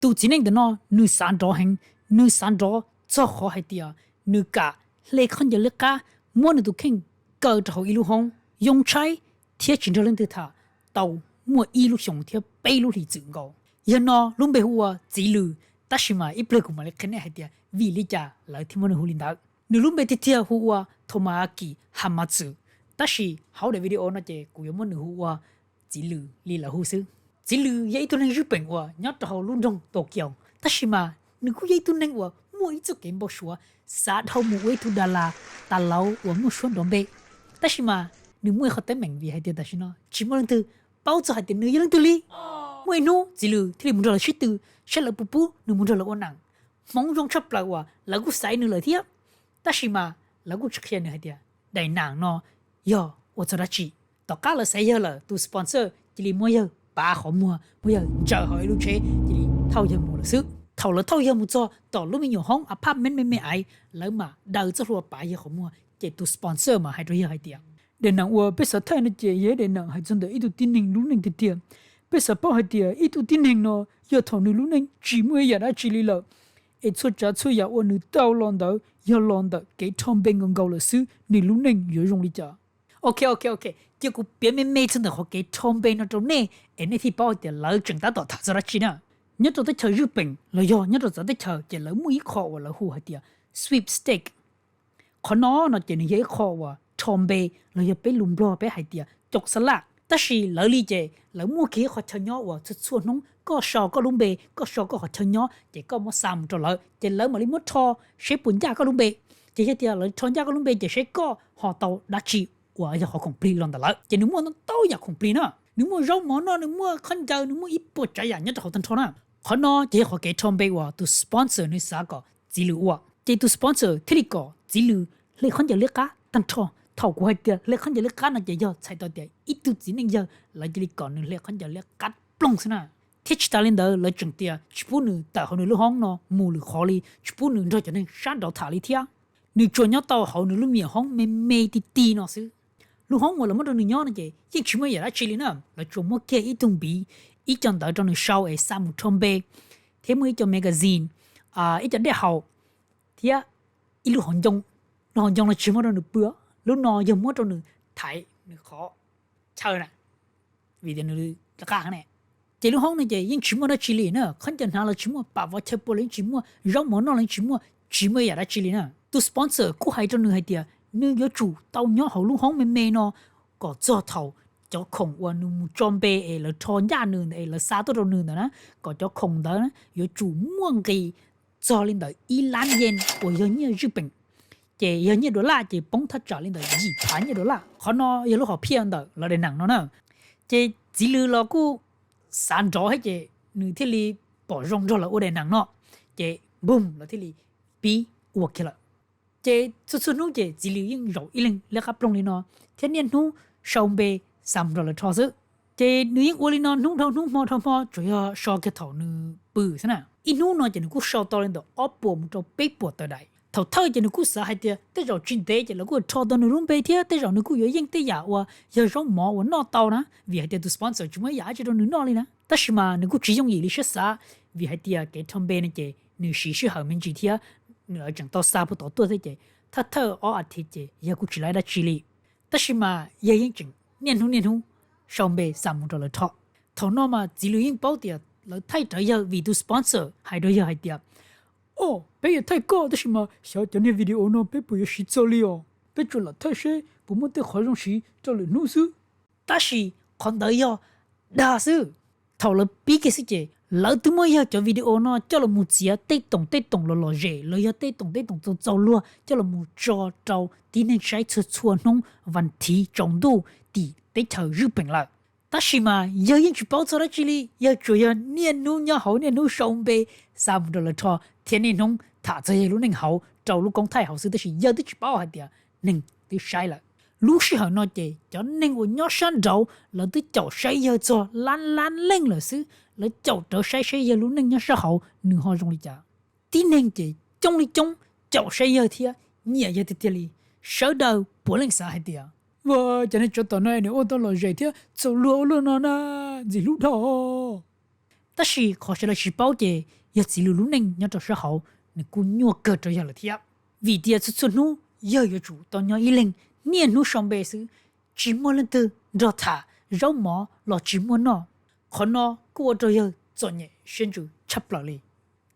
Tus txiv neej ntawm no nws xav nrov heev, nws xav nrov txog qhov hais tias nws kam hle khaub ncaws liab qab, muab nws tus kheej kaw rau hauv ib lub hoob yoo tshaib thiab tsis nrog leej twg tham tau muaj ib lub xyoos thiab peb lub hlis txwm nkaus. Yog no lub npe hu ua Txiv Lws, tab sis mas ib pliag kuv mam li qhia nej hais tias vim li cas lawv thiaj muab nws hu li ntawd. Nws lub npe tiag tiag hu ua Tomoaki Hamatsu, tab sis hauv daim video no ces kuv yuav muab nws hu ua Txiv Lws li lawv hu xwb. Txiv Lws yog ib tug neeg zwj peem uas nyob rau hauv lub nroog Tokyo, tab sis mas nws kuj yog ib tug neeg uas muaj ib txoj kev npau suav xav dhau mus ua ib tug das las tas laus uas muaj suab nrov npe. Tab sis mas nws muaj ib qhov teeb meem vim hais tias tam sim no tsis muaj leej twg paub txog hais tias nws yog leej twg li. Muaj ib hnub Txiv Lws thiaj li mus nrog lawv sib tw saib lawv puas pub nws mus nrog lawv ua nam. Hmoov zoo tshaj plaws uas lawv kuj xaiv nws lawm thiab, tab sis mas lawv kuj tsis qhia nws hais tias daim nam no yog ua txog dab tsi. Tom qab lawv xaiv yawg lawm, tus sponsor cia li muab yawg pav qhov muag, muab yawg ntsaws hauv ib lub tsheb cia li thauj yawg mus lawm xwb. Thaum lawv thauj yawg mus txog tom lub me nyuam hoob apartment me me ais, lawv mam daws txoj hlua pav yawg qhov muag, ces tus sponsor mas hais rau yawg hais tias, daim nam uas peb xav thaij no ces yog ib daim nam hais txog ntawm ib tug tib neeg lub neej tiag tiag. Peb xav paub hais tias ib tug tib neeg no yog thaum nws lub neej tsis muaj ib yam dab tsi li lawm, es txhua tsav txhua yam uas nws tau los ntawd yog los ntawm kev rho npe nkaus nkaus lawm xwb, nws lub neej yuav zoo li cas. Ok ok ok, cia kuv piav me me txog ntawm qhov kev rho npe no rau nej es nej thiaj paub hais tias lawv tseem tab tom tham txog dab tsi na. Nyob rau teb chaws Zwj Peem los yog nyob rau txawv teb chaws ces lawv muaj ib qho uas lawv hu hais tias sweepstake. Qhov no no ces nws yog ib qho uas rho npe los yog peb lus Nplog peb hais tias cau xa laj, tab sis lawv li ces lawv muaj kiag ib qhov chaw nyob uas txhua txhua hnub koj sau koj lub npe, koj sau koj qhov chaw nyob ces koj muab xa mus rau lawv ces lawv mam li muab rho seb puas ncaj koj lub npe. Ces yog tias lawv rho ncaj koj lub npe ces seb koj ho tau dab tsi uas yog qhov khoom plig los ntawm lawv. Ces nws muaj ntau yam khoom plig na, nws muaj zaub mov noj, nws muaj khaub ncaws, nws muaj ib puas tsav yam nyob rau hauv tag nrho na. Qhov no ces yog qhov kev rho npe uas tus sponsor nws xav kom Txiv Lws ua, ces tus sponsor thiaj li kom Txiv Lws hle khaub ncaws liab qab tag nrho. Thaum kuv hais tias hle khaub ncaws liab qab no ces yog txhais tau tias ib tug txiv neej yawg lawv cia li kom nws hle khaub ncaws liab qab ploog xwb na. Thiab tsis tas li ntawd lawv tseem tias tsis pub nws tawm hauv nws lub hoob no mus lwm qhov li, tsis pub nws nrog cov neeg sab nraud tham li thiab. Nws tsuas nyob tau hauv nws lub me nyuam hoob me me ti ti no xwb. Lub hoob uas lawv muab rau nws nyob no ces yeej tsis muaj yam dab tsi li na, lawv tsuas muab kiag ib tug npiv, ib co ntawv rau nws sau es xa mus rho npe, thiab muaj ib co magazine, ib co dej haus, thiab ib lub hauv ncoo. Lub hauv ncoo no tsis muab rau nws pw, lub no yog muab rau nws thaiv nws qhov chaw na, vim tias nws rov qab ne. Ces lub hoob no ces yeej tsis muaj dab tsi li na, khaub ncaws hnav los tsis muaj, pam vov chaw pua los yeej tsis muaj, zaub mov noj los yeej tsis muaj, tsis muaj yam dab tsi li na. Tus sponsor kuj hais rau nws hais tias nws yuav tsum tau nyob hauv lub hoob me me no kom txog thaum cov khoom uas nws mus tso npe es lawv rho ncaj nws ntawd es lawv xa tuaj rau nws ntawd na, kom cov khoom ntawd yuav tsum muaj nqis txog li ntawm ib lab yees uas yog nyiaj Zwj Peem. Ces yog nyiaj dollar ces poob thaj tsam li ntawm yim phav nyiaj dollar. Qhov no yog lub hom phiaj ntawm lawv daim nam no na. Ces Txiv Lws los kuj xav nrov thiab ces nws thiaj li pom zoo nrog lawv ua daim nam no, ces boom, lawv thiaj li pib ua kiag lawm. Ces txhua txhua hnub ces Txiv Lws yeej zaum ib leeg liab qab ploog li no, thiab niaj hnub sau npe xa mus rau lawv rho xwb. Ces nws yeej ua li no hnub dhau hnub hmo dhau hmo, tsuas yog so kiag thaum nws pw xwb na. Ib hnub no ces nws kuj sau tau li ntawm ob puas mus rau peb puas tawm daim. Thaum thawj ces nws kuj xav hais tias tej zaum tsis ntev ces lawv kuj rho tau nws lub npe thiab tej zaum nws kuj yuav yeej tej yam uas yog zaub mov uas noj tau na, vim hais tias tus sponsor tsis muaj ib yam dab tsi rau nws noj li na. Tab sis mas nws kuj tsis yooj yim li siab xav, vim hais tias kev rho npe no ces nws siv sij hawm me ntsis thiab nws tseem tau xa puag tod tuaj thiab ces thawj thawj ob as thiv ces yawg kuj tsis laib dab tsi li. Tab sis mas yawg yeej tseem niaj hnub niaj hnub sau npe xa mus rau lawv rho. Thaum no mas Txiv Lws yeej paub tias lawv thaij rawv yawg vim tus sponsor hais rau yawg hais tias, o, peb yuav thaij koj tab sis mas xyov cov niag video no peb puas yuav siv txog li os, peb tsuas lam thaij seb puas muaj tej qhov zoo siv rau lwm hnub xwb. Tab sis qhov ntawd yog dag xwb. Thaum lawv pib kiag xwb ces lawv twb muab yawg cov video no coj los mus txiav tej toom tej toom los lom zem los yog tej toom tej toom txaus txaus luag coj los mus tso rau tib neeg saib txhua txhua hnub vas thiv tsaus ntuj tim teb chaws Zwj Peem lawm. Tab sis mas yawg yeej tsis paub txog dab tsi li, yawg tsuas yog niaj hnub nyob hauv niaj hnub sau npe xa mus rau lawv rho thiab niaj hnub tham txog yawg lub neej hauv rau lub koob thaij hauv xwb, tab sis yawg twb tsis paub hais tias neeg twb saib lawm. Lub sij hawm no ces cov neeg uas nyob sab nraud lawv twb caum saib yawg txog lab lab leej lawm xwb, lawv caum rawv saib saib yawg lub neej nyob sab hauv nws ho zoo li cas. Tib neeg ces coob li coob caum saib yawg thiab nyiam yawg tiag tiag li. Sawv daws puav leej xav hais tias, ua cas nej tsov tom no nws ua tau lom zem thiab txaus luag ua luaj no na, ntxim hlub dhau. Tab sis qhov sawv daws tsis paub ces yawg Txiv Lws lub neej nyob rau sab hauv nws kuj nyuaj kawg rau yawg lawm thiab. Vim tias txhua txhua hnub yawg yuav tsum tau nyob ib leeg niaj hnub sau npe xwb, tsis muaj leej twg nrog tham, zaub mov los tsis muaj noj. Qhov no kuj ua rau yawg txom nyem siab ntsws tshaj plaws li.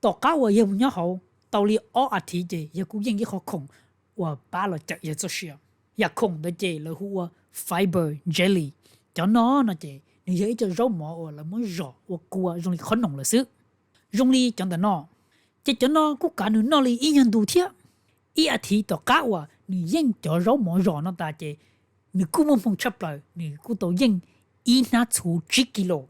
Tom qab uas yawg mus nyob hauv tau li ob as thiv ces yawg kuj yeej ib qho khoom uas pab los cawm yawg txoj sia. Yam khoom ntawd ces lawv hu ua fiber jelly. Cov no no ces nws yog ib co zaub mov uas lawv muab zom ua kua zoo li qhob noom lawm xwb, zoo li cov ntawm no. Ces cov no kuj kav nws noj li ib nyuag ntu thiab. Ib as thiv tom qab uas nws yeej cov zaub mov zom no tas ces nws kuj muaj hmoo tshaj plaws, nws kuj tau yeej ib hnab txhuv tsib kis los.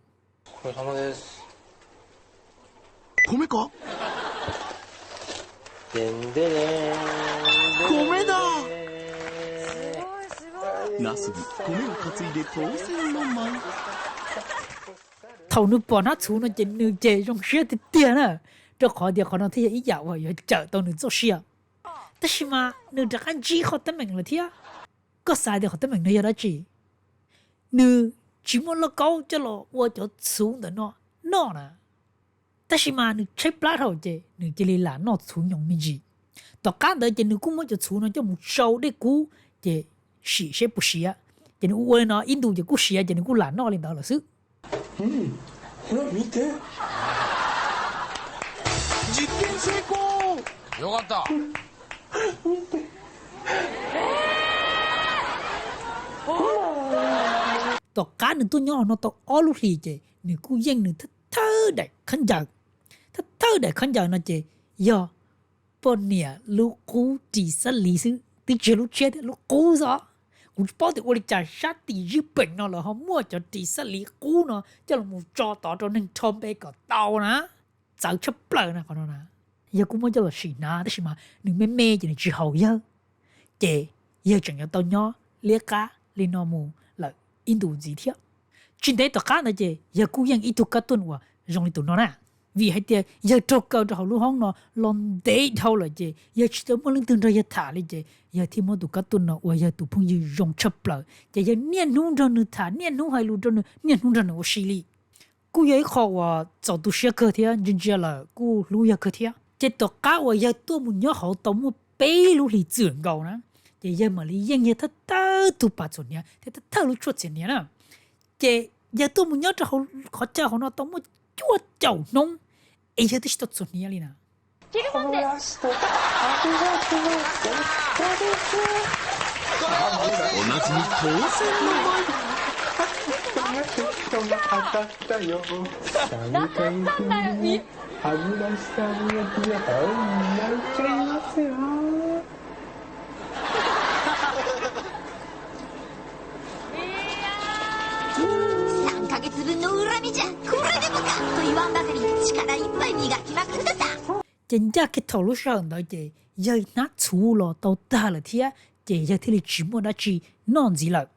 Thaum nws pom hnab txhuv no ces nws ces zoo siab tiag tiag na, rau qhov tias qhov no thiaj yog ib yam uas yuav cawm tau nws txoj sia. Tab sis mas nws rov qab ntsib qhov teeb meem lawm thiab. Koj xav tias qhov teeb meem no yog dab tsi? Nws tsis muaj lauj kaub coj los ua cov txhuv ntawm no noj na. Tab sis mas nws tshaib plab dhau ces nws cia li lam noj txhuv nyoos me ntsis. Tom qab ntawd ces nws kuj muab cov txhuv no coj mus tsau dej kub ces sim seb puas siav. Ces nws ua ua li no ib ntus ces kuj siav ces nws kuj lam noj li ntawd lawm xwb. Tom qab nws tuaj nyob hauv no tau ob lub hlis ces nws kuj yeej nws thawj thawj daim khaub ncaws. Thawj thawj daim khaub ncaws no ces yog poj niam lub qub ris xab lis xwb, twb tsis yog lub tshiab thiab, lub qub xwb. Kuv tsis paub tias ua li cas sab tim zij peem no lawv ho muaj cov ris xab lis qub no coj los mus tso tod rau neeg rho npe kom tau na. Txawv tshaj plaws na qhov no na. Yawg kuj muab coj los sim hnav tab sis mas nws me me ces nws tsis haum yawg. Ces yawg tseem yuav tau nyob liab qab li no mus lawm ib ntus ntxiv thiab. Tsis ntev tom qab ntawd ces yawg kuj yeej ib tug kab tuj uas zoo li tus no na. Vim hais tias yawg raug kaw rau hauv lub hoob no los ntev dhau lawm ces yawg tsis tau muaj leej twg nrog yawg tham li ces yawg thiaj muab tus kab tuj no ua yawg tus phooj ywg zoo tshaj plaws ces yawg niaj hnub nrog nws tham, niaj hnub hais lus rau nws, niaj hnub nrog nws ua si li. Kuj yog ib qho uas txaus tu siab kawg thiab ntsia ntsia lawm kuj hlub yawg kawg thiab. Ces tom qab uas yawg tuaj mus nyob hauv tau muaj peb lub hlis txwm nkaus na, ces yawg mam li yeej yawg thawj thawj tug pas txhuam hniav thiab thawj thawj lub tshuaj txhuam hniav na. Ces yawg tuaj mus nyob rau hauv qhov chaw hauv no tau muaj cuaj caum hnub es yawg twb tsis tau txhuam hniav li na.三ヶ月分の恨みじゃ、これでもかと言わんばかりに力いっぱい磨きまくってた。 Ces ncaj kiag thaum lub sij hawm ntawd ces yawg hnab txhuv los tau tag lawm thiab ces yawg thiaj li tsis muaj dab tsi noj ntxiv lawm.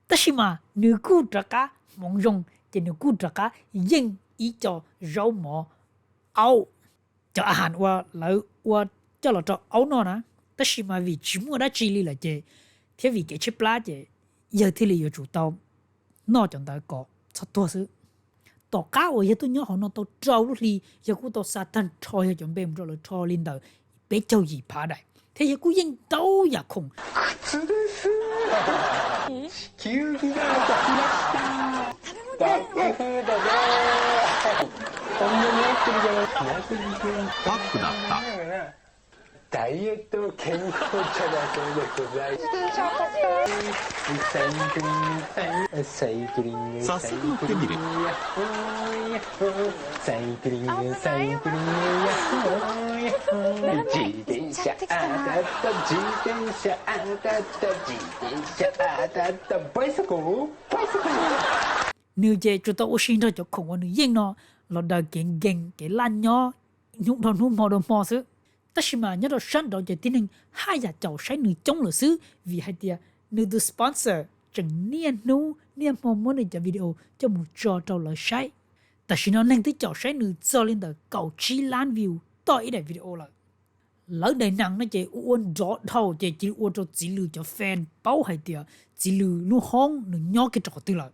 Tab sis mas nws kuj rov qab hmoov zoo ces nws kuj rov qab yeej ib co zaub mov aub, cov a has uas lawv ua coj los rau aub noj na. Tab sis mas vim tsis muaj dab tsi li lawm ces thiab vim kev tshaib plab ces yawg thiaj li yuav tsum tau noj cov ntawd kom txhob tuag xwb. Tom qab uas yawg tuaj nyob hauv no tau rau lub hli, yawg kuj tau xa tag nrho yawg cov npe mus rau lawv rho li ntawm peb caug yim phav daim thiab yawg kuj yeej ntau yam khoom. Nws ces tsuas tau ua si nrog cov khoom uas nws yeej no los daws kev nkees kev laj nyob hnub dhau hnub hmo dhau hmo xwb. Tab sis mas nyob rau sab nraud ces tib neeg haj yam caum saib nws coob lawm xwb vim hais tias nws tus sponsor tseem niaj hnub niaj hmo muab nws cov video coj mus tso rau lawv saib. Tam sim no neeg twb caum saib nws txog li ntawm kaum tsib lab view toj ib daim video lawm. Lawv daim neeg no ces ua ua nrov dhau ces cia li ua rau Txiv Lws cov fan paub hais tias Txiv Lws lub hoob nws nyob kiag rau qhov twg lawm.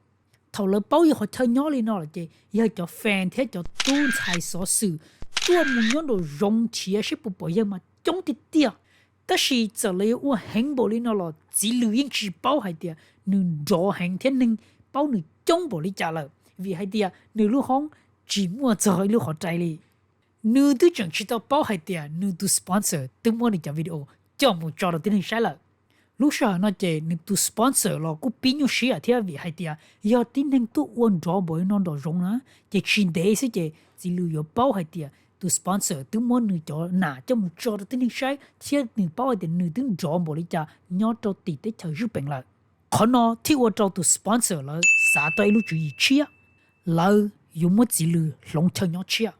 Thaum lawv paub yawg qhov chaw nyob li no lawm ces yawg cov fan thiab cov tub ntxhais xov xwm tuaj mus nyob nraum zoov nrhiav seb puas pom yawg mas coob tiag tiag. Tab sis txawm lawv yuav ua heev npaum li no los txiv Lws yeej tsis paub hais tias nws nrov heev thiab neeg paub nws coob npaum li cas lawm, vim hais tias nws lub hoob tsis muaj txog ib lub qhov rai li. Nws twb tseem tsis tau paub hais tias nws tus sponsor twb muab nws cov video coj mus tso rau tib neeg saib lawm. Lub sij hawm no ces nws tus sponsor los kuj pib nyuaj siab thiab, vim hais tias yog tib neeg tuaj ua nrov npaum li no nraum zoov na, ces tsis ntev xwb ces txiv Lws yuav paub hais tias tus sponsor twb muab nws cov nam coj mus tso rau tib neeg saib thiab nws paub hais tias nws twb nrov npaum li cas nyob rau tim teb chaws Zwb Pees lawm. Qhov no thiaj ua rau tus sponsor lawv xav tau ib lub tswv yim tshiab, lawv yuav muab txiv Lws hloov chaw nyob tshiab.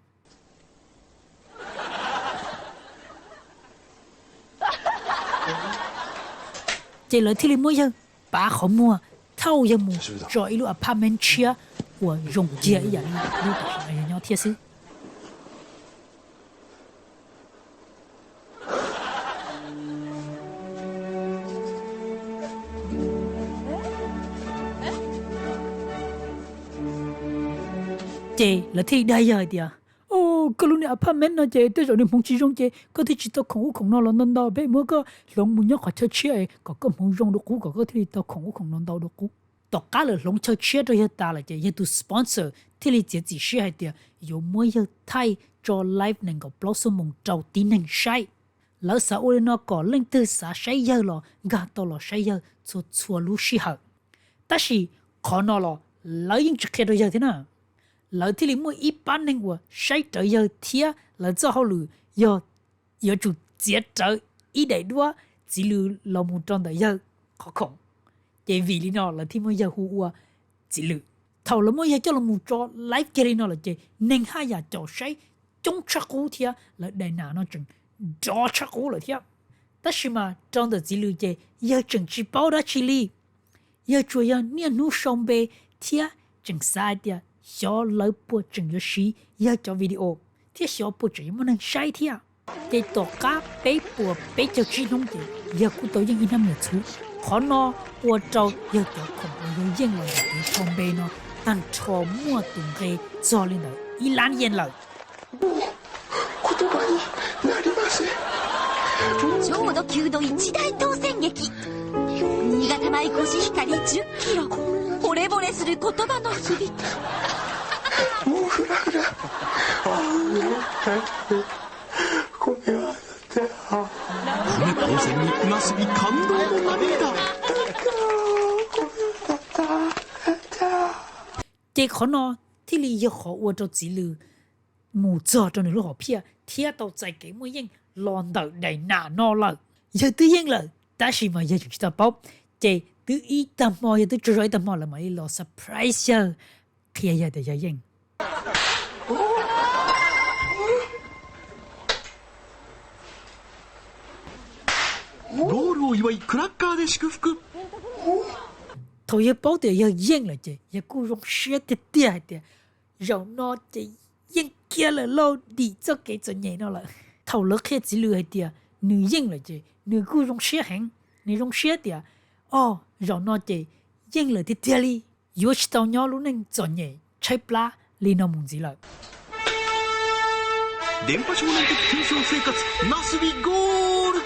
Ces lawv thiaj li muab yawg pav qhov muag thauj yawg mus tso ib lub apartment tshiab uas zoo kiag ib yam li lub tam sim no yawg nyob thiab xwb. Ces lawv thiaj li dag yawg hais tias, o, koj lub niag apartment no ces tej zaum nws hmoov tsis zoo ces koj thiaj tsis tau khoom ub khoom no los ntau ntau, peb muab koj hloov mus nyob qhov chaw tshiab kom koj hmoov zoo dua qub, kom koj thiaj li tau khoom ub khoom no ntau dua qub. Tom qab lawv hloov chaw tshiab rau yawg tas lawm ces yawg tus sponsor thiaj li txiav txim siab hais tias yuav muab yawg thaij tso live nees nkaum plaub xuab moos rau tib neeg saib. Lawv xav ua li no kom leej twg xav saib yawg los nkag tau los saib yawg txhua txhua lub sij hawm. Tab sis qhov no los lawv yeej tsis qhia rau yawg thiab na. Lawv thiaj li muaj ib pab neeg uas saib rawv yawg thiab lawv txoj hauj lwm yog yuav tsum txiav rawv ib daim duab txiv Lws los mus rau ntawm yawg qhov khoom. Ces vim li no lawv thiaj muab yawg hu ua txiv Lws. Thaum lawv muab yawg coj los mus tso live kiag li no lawm ces neeg haj yam caum saib coob tshaj qub thiab lawv daim nam no tseem nrov tshaj qub lawm thiab. Tab sis mas rau ntawm txiv Lws ces yawg tseem tsis paub dab tsi li. Yawg tsuas yog niaj hnub sau npe thiab tseem xav hais tias xyov lawv puas tseem yuav siv yawg cov video thiab xyov puas tseem yuav muaj neeg saib thiab. Ces tom qab peb puas peb caug tsib hnub ces yawg kuj tau yeej ib hnab me nyuam txhuv. Qhov no ua rau yawg cov khoom uas yawg yeej los ntawm kev sau npe no tag nrho muaj tus nqe txog li ntawm ib lab yeej lawm. 女神の宮殿一大当選劇、新潟米コシヒカリじゅっキロ、惚れ惚れする言葉の響き。 この当選になすび感動の涙。 Ces qhov no thiaj li yog qhov ua rau txiv Lws mus txog rau nws lub hom phiaj thiab tau txais kev muaj yeej los ntawm daim nam no lawm. Yawg twb yeej lawm tab sis mas yawg tseem tsis tau paub. Ces twb ib tag hmo, yawg twb tsaug zog ib tag hmo lawv mam li los surprise yawg, qhia yawg tias yawg yeej. ゴールを祝い、クラッカーで祝福。 Thaum yawg paub tias yawg yeej lawm ces yawg kuj zoo siab tiag tiag hais tias zaum no ces yeej kiag lawm lauj, dim txoj kev txom nyem no lawm. Thaum lawv qhia txiv Lws hais tias nws yeej lawm ces nws kuj zoo siab heev. Nws zoo siab tias, o, zaum no ces yeej lawm tiag tiag li, yuav tsis tau nyob lub neej txom nyem tshaib plab li no mus ntxiv lawm. 電波少年的通称生活、なすびゴール。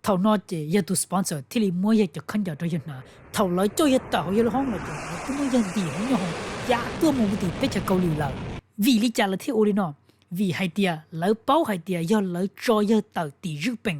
Thaum no ces yawg tus sponsor thiaj li muab yawg cov khaub ncaws rau yawg hnav. Thaum lawv coj yawg tawm hauv yawg lub hoob los ces lawv twb muab yawg ntim hauv nyuag hoos ya tuaj mus tim teb chaws Kaus Lim lawm. Vim li cas lawv thiaj ua li no? Vim hais tias lawv paub hais tias yog lawv tso yawg tawm tim Zwb Pees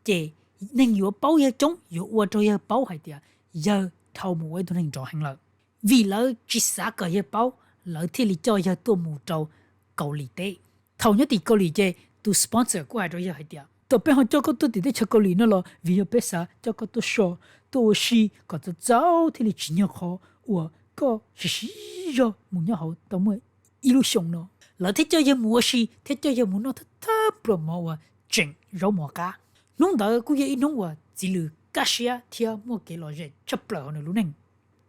ces neeg yuav paub yawg coob, yuav ua rau yawg paub hais tias yawg dhau mus ua ib tug neeg nrov heev lawm. Vim lawv tsis xav kom yawg paub, lawv thiaj li coj yawg tuaj mus rau Kaus Lim teb. Thaum nyob tim Kaus Lim ces tus sponsor kuj hais rau yawg hais tias, tom peb ho coj koj tuaj tim teb chaws Kaus Lim no los vim yog peb xav coj koj tuaj so, tuaj ua si kom txaus txaus thiaj li tsim nyog qhov uas koj siv siv zog mus nyob hauv tau muaj ib lub xyoo no. Lawv thiaj coj yawg mus ua si thiab coj yawg mus noj thawj thawj pluas mov uas tseem zaub mov qab. Hnub ntawd kuj yog ib hnub uas txiv Lws kaj siab thiab muaj kev lom zem tshaj plaws hauv nws lub neej.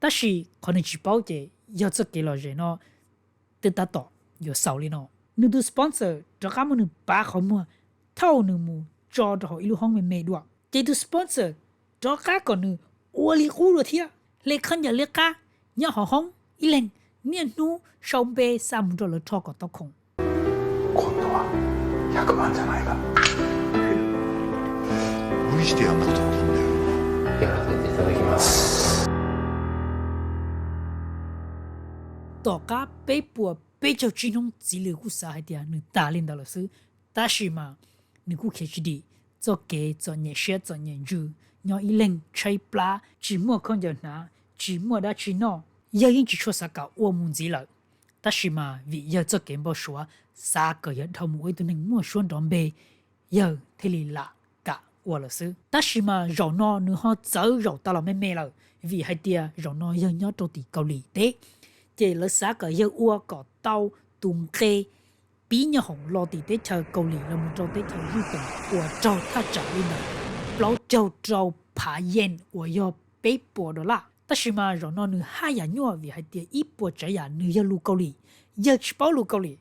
Tab sis qhov nws tsis paub ces yog txoj kev lom zem no twb tab tom yuav xaus li no. Nws tus sponsor rov qab muab nws pav qhov muag, thauj nws mus tso rau hauv ib lub hoob me me dua. Ces tus sponsor rov qab kom nws ua li qub dua thiab, hle khaub ncaws liab qab nyob hauv hoob, ib leeg niaj hnub sau npe xa mus rau lawv rho kom tau khoom. Tom qab peb puas peb caug tsib hnub, txiv Lws kuj xav hais tias nws tas li ntawd lawm xwb. Tab sis mas nws kuj khiav tsis dim, txoj kev txom nyem siab txom nyem ntsws, nyob ib leeg tshaib plab, tsis muaj khaub ncaws hnav, tsis muaj dab tsi noj, yawg yeej tsis tshua xav kam ua mus ntxiv lawm. Tab sis mas vim yawg txoj kev npau suav xav kom yawg dhau mus ua ib tug neeg muaj suab nrov npe, yawg thiaj li lam kam ua lawm xwb. Tab sis mas zaum no nws ho txawv zaum tas los me me lawm, vim hais tias zaum no yawg nyob rau tim Kaus Lim teb, ces lawv xav kom yawg ua kom tau tus nqe pib nyob hoom los tim teb chaws Kaus Lim los mus rau teb chaws Zwj Peem uas raug thaj tsam li ntawm plaub caug rau phav yees uas yog peb puas dollar. Tab sis mas zaum no nws haj yam nyuaj vim hais tias ib puas tsav yam nws yog lus Kaus Lim, yawg tsis paub lus Kaus Lim,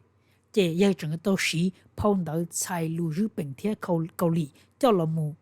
ces yawg tseem tau siv phau ntawv txhais lus Zwj Peem thiab Kaus Lim coj los mus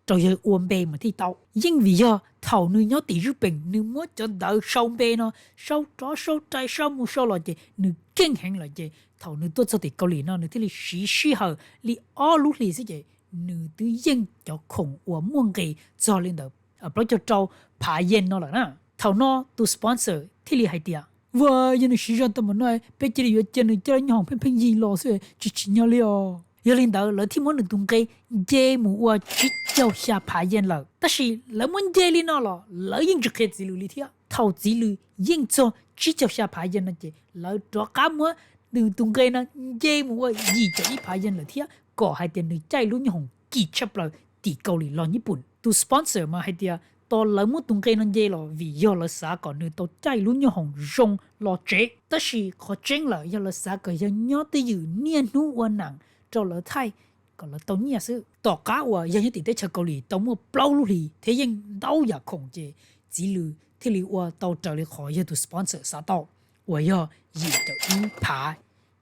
rau yawg ua npe mas thiaj tau. Yeej vim yog thaum nws nyob tim Zwj Peem nws muab cov ntawv sau npe no sau rov sau rais sau mus sau los ces nws keej heev lawm ces thaum nws tuaj txog tim Kaus Lim no nws thiaj li siv sij hawm li ob lub hlis xwb ces nws twb yeej cov khoom uas muaj nqis txog li ntawm plaub caug rau phav yees no lawm na. Thaum no tus sponsor thiaj li hais tias, Ua, yog nws siv zog tau npaum no, peb cia li yuav cia nws coj lub nyoob hoom pheej pheej yig los xwb, tsis tsim nyog li os. Yog li ntawd lawv thiaj muab nws tus nqe nce mus ua tsib caug xya phav yees lawm. Tab sis lawv muab nce li no los lawv yeej tsis qhia txiv Lws li thiab. Thaum txiv Lws yeej txog tsib caug xya phav yees no ces lawv rov qab muab nws tus nqe no nce mus ua yim caum ib phav yees lawm thiab, kom hais tias nws caij lub nyoob hoom kim tshaj plaws tim Kaus Lim los Nyij Pooj. Tus sponsor mas hais tias tos lawv muab tus nqe no nce los vim yog lawv xav kom nws tau caij lub nyoob hoom zoo los tsev. Tab sis qhov tseeb lawm yog lawv xav kom yawg nyob twj ywm niaj hnub ua nam rau lawv thaij kom lawv tau nyiaj xwb. Tom qab uas yawg nyob tim teb chaws Kaus Lim tau muaj plaub lub hlis thiab yeej ntau yam khoom ces txiv Lws thiaj li ua tau raws li qhov yawg tus sponsor xav tau, uas yog yim caum ib phav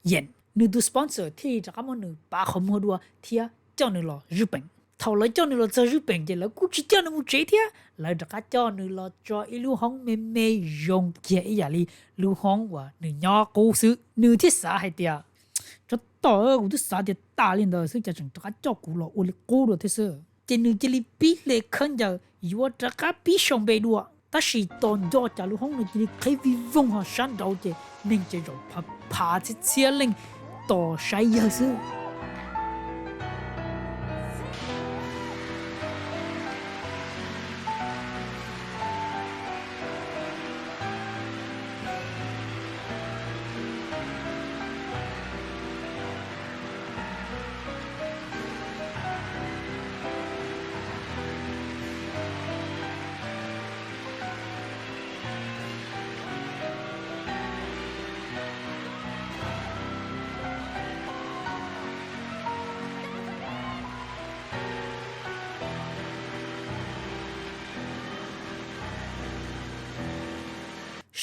yees. Nws tus sponsor thiaj li rov qab muab nws pav qhov muag dua thiab coj nws los Zwj Peem. Thaum lawv coj nws los txog Zwj Peem ces lawv kuj tsis coj nws mus tsev thiab, lawv rov qab coj nws los tso ib lub hoob me me zoo kiag ib yam li lub hoob uas nws nyob qub xwb. Nws thiaj xav hais tias, Tsov tom, kuv twb xav tias tas li ntawd xwb cas tseem rov qab coj kuv los ua li qub dua thiab xwb. Ces nws cia li pib hle khaub ncaws yuav rov qab pib sau npe dua. Tab sis tos nco cas lub hoob no cia li qhib vij voog ho sab nraud ces neeg ces zaum phav phav txhiab txhiab leej tos saib yawg xwb.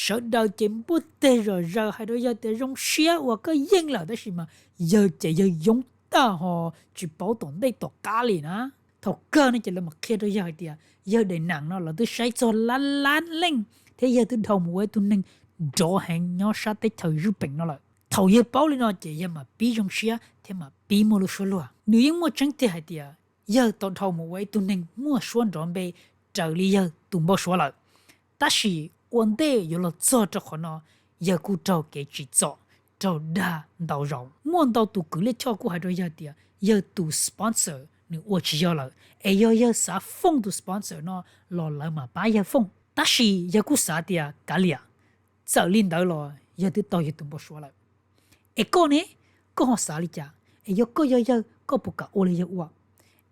Sawv daws ces npuaj teg zom zaws hais rau yawg tias zoo siab uas koj yeej lawm, tab sis mas yawg ces yawg yoob tag ho tsis paub tom ntej tom qab li na. Thaum kawg no ces lawv mam qhia rau yawg hais tias yawg daim nam no lawv twb saib txog lab lab leej thiab yawg twb dhau mus ua ib tug neeg nrov heev nyob sab teb chaws Zwj Peem no lawm. Thaum yawg paub li no ces yawg mam pib zoo siab thiab mam pib muaj lub suab luag. Nws yeej muaj tseeb tiag hais tias yawg tau dhau mus ua ib tug neeg muaj suab nrov npe raws li yawg tus npau suav lawm. Tab sis ua ntej yuav los txog rau qhov no, yawg kuj raug kev tsim txom, raug dag ntau zaus. Muaj ntau tus kwv liaj choj kuj hais rau yawg tias yawg tus sponsor nws ua tsis yog lawm, es yog yawg xav fooj tus sponsor no los lawv mam pab yawg fooj. Tab sis yawg kuj xav tias kav liam, txawm li ntawd los yawg twb tau yawg tus npau suav lawm. Es koj ne, koj ho xav li cas? Es yog koj yog yawg koj puas kam ua li yawg ua?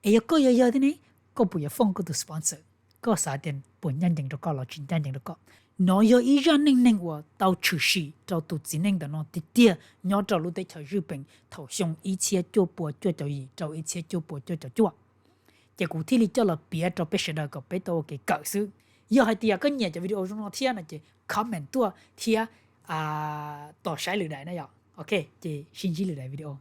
Es yog koj yog yawg thiab ne, koj puas yuav fooj koj tus sponsor? Koj xav tias puas ncaj ncees rau koj los tsis ncaj ncees rau koj? Nov yog ib zaj neej neeg uas tau tshwm sim rau tus txiv neej ntawm no tiag tiag nyob rau lub teb chaws Zwj Peem thaum xyoo ib txhiab cuaj pua cuaj caum yim rau ib txhiab cuaj pua cuaj caum cuaj. Ces kuv thiaj li coj los piav rau peb sawv daws kom peb tau ua kev kawm xwb. Yog hais tias koj nyiam cov video zoo no thiab no ces comment tuaj thiab tos saib lwm daim na yom. Ok, ces sib ntsib lwm daim video.